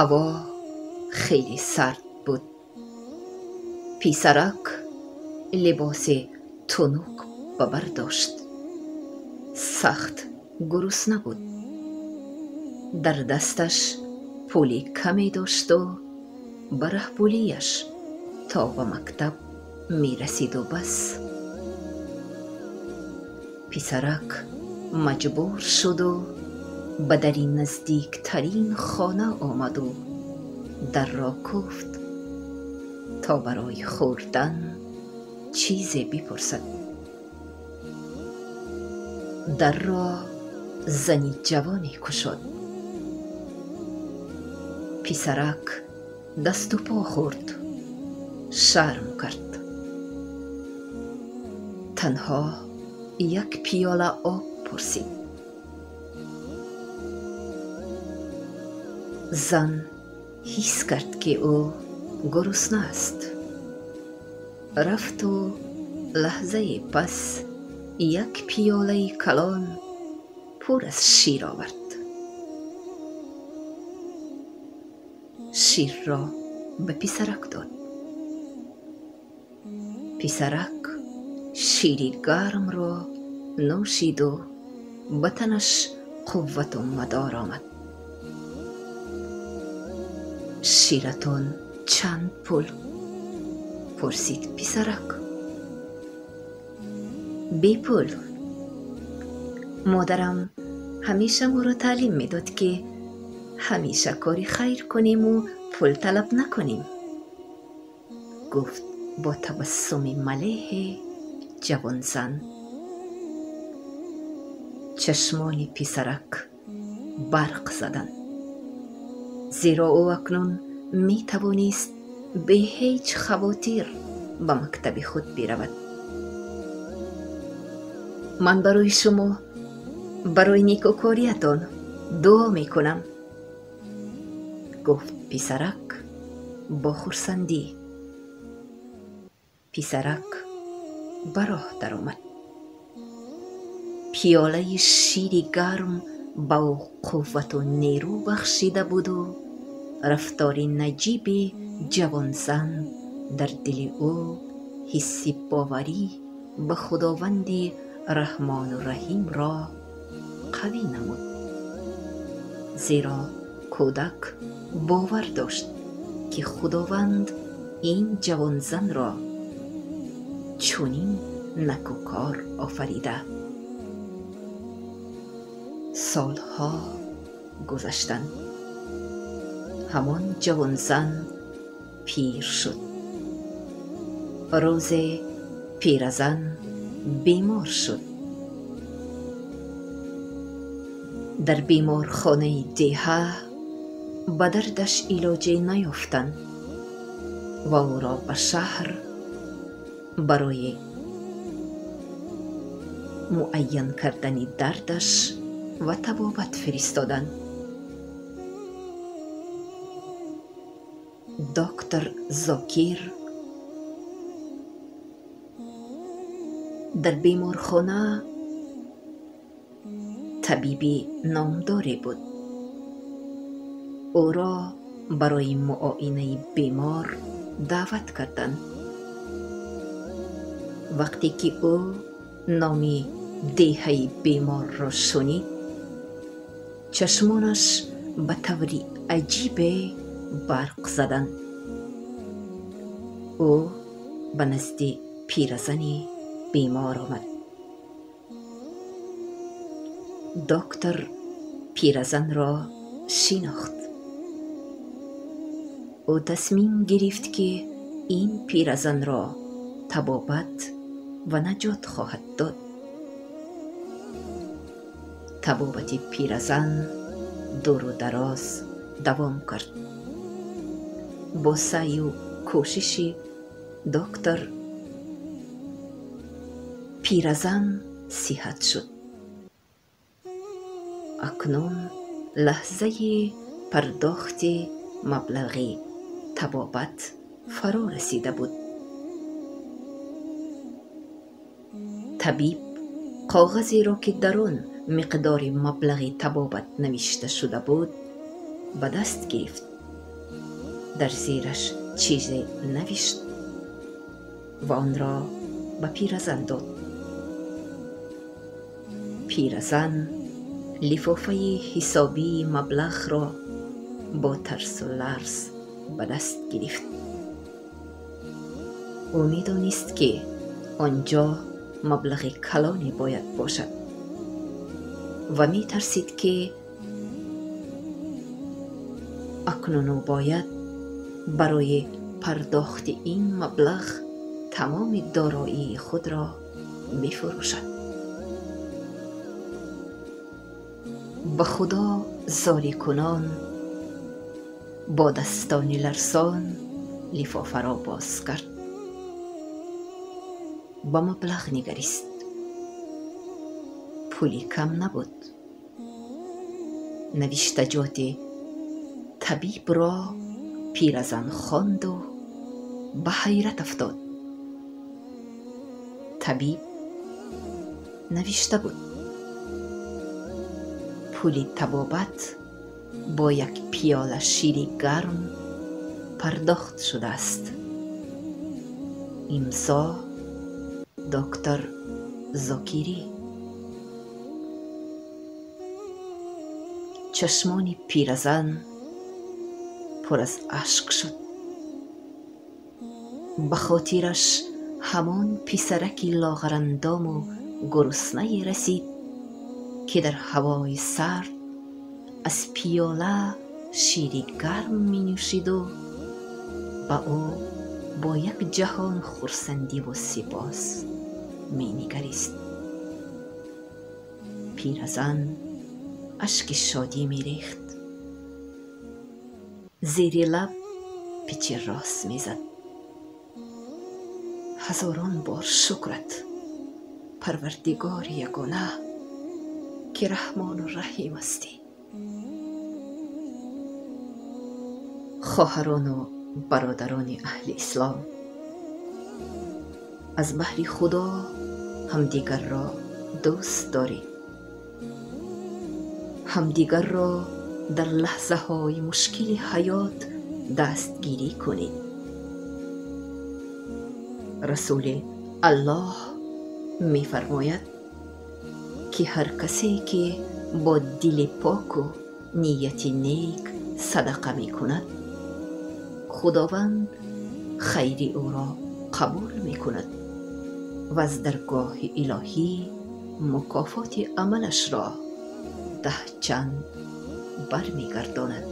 Ҳаво хеле сард буд. Писарак либоси тунук ба бар дошт. Сахт гурусна буд. Дар дасташ пули каме дошту ба раҳпулияш то ба мактаб мерасиду бас. Писарак маҷбур шуду ба дари наздиктарин хона омаду дарро кӯфт, то барои хӯрдан чизе бипурсад. Дарро зани ҷавоне кушод. Писарак дасту по хӯрд, шарм кард. Танҳо як пиёла об пурсид. Зан ҳис кард, ки ӯ гурусна аст. Рафту лаҳзае пас як пиёлаи калон пур аз шир овард. Ширро ба писарак дод. Писарак шири гармро нӯшиду ба танаш қуввату мадор омад. Ширатон чанд пул? Пурсид писарак. Бепул. Модарам ҳамеша моро таълим медод, ки ҳамеша кори хайр кунему пул талаб накунем, гуфт бо табассуми малеҳе ҷавонзан. Чашмони писарак барқ заданд, зеро ӯ акнун метавонист бе ҳеҷ хавотир ба мактаби худ биравад. Ман барои шумо, барои некӯкориятон дуо мекунам, гуфт писарак бо хурсандӣ. Писарак ба роҳ даромад. Пиёлаи шири гарм ба ӯ қуввату нерӯ бахшида буду рафтори наҷиби ҷавонзан дар дили ӯ ҳисси боварӣ ба Худованди Раҳмону Раҳимро қавӣ намуд. Зеро кӯдак бовар дошт, ки Худованд ин ҷавонзанро чунин накӯкор офарида. Солҳо гузаштанд. Ҳамон ҷавонзан пир шуд. Рӯзе пиразан бемор шуд. Дар беморхонаи деҳа ба дардаш илоҷе наёфтанд ва ӯро ба шаҳр барои муайян кардани дардаш ва табобат фиристоданд. Доктор Зокир дар беморхона табиби номдоре буд. Ӯро барои муоинаи бемор даъват карданд. Вақте ки ӯ номи деҳаи беморро шунид, чашмонаш ба таври аҷибе барқ заданд. Ӯ ба назди пиразани бемор омад. Доктор пиразанро шинохт. Ӯ тасмим гирифт, ки ин пиразанро табобат ва наҷот хоҳад дод. Табобати пиразан дуру дароз давом кард. Бо саъю кӯшиши доктор пиразан сиҳат шуд. Акнун лаҳзаи пардохти маблағи табобат фаро расида буд. Табиб коғазеро, ки дар он миқдори маблағи табобат навишта шуда буд, ба даст гирифт. Дар зераш чизе навишт ва онро ба пиразан дод. Пиразан лифофаи ҳисобии маблағро бо тарсу ларз ба даст гирифт. Ӯ медонист, ки он ҷо маблағи калоне бояд бошад ва метарсид, ки акнун ӯ бояд барои пардохти ин маблағ тамоми дороии худро бифурӯшад. Ба Худо зорӣ кунон бо дастони ларзон лифофаро боз кард. Ба маблағ нигарист. Пули кам набуд. Навиштаҷоти табибро пиразан хонду ба ҳайрат афтод. Табиб навишта буд: пули табобат бо як пиёла шири гарм пардохт шудааст. Имзо доктор Зокирӣ. Чашмони пиразан пур аз ашк шуд. Ба хотираш ҳамон писараки лоғарандому гуруснае расид, ки дар ҳавои сард аз пиёла шири гарм менӯшиду ба ӯ бо як ҷаҳон хурсандиву сипос менигарист. Пиразан ашки шодӣ мерехт. Зери лаб пичи рост мезад. Ҳазорон бор шукрат, Парвардигори ягона, ки Раҳмону Раҳим ҳастӣ. Хоҳарону бародарони аҳли ислом, аз баҳри Худо ҳамдигарро дӯст доред. Ҳамдигарро дар лаҳзаҳои мушкили ҳаёт дастгирӣ кунед. Расули Аллоҳ мефармояд, ки ҳар касе ки бо дили поку нияти нек садақа мекунад, Худованд хайри ӯро қабул мекунад ва аз даргоҳи илоҳӣ мукофоти амалашро 10 чанд бармегардонад.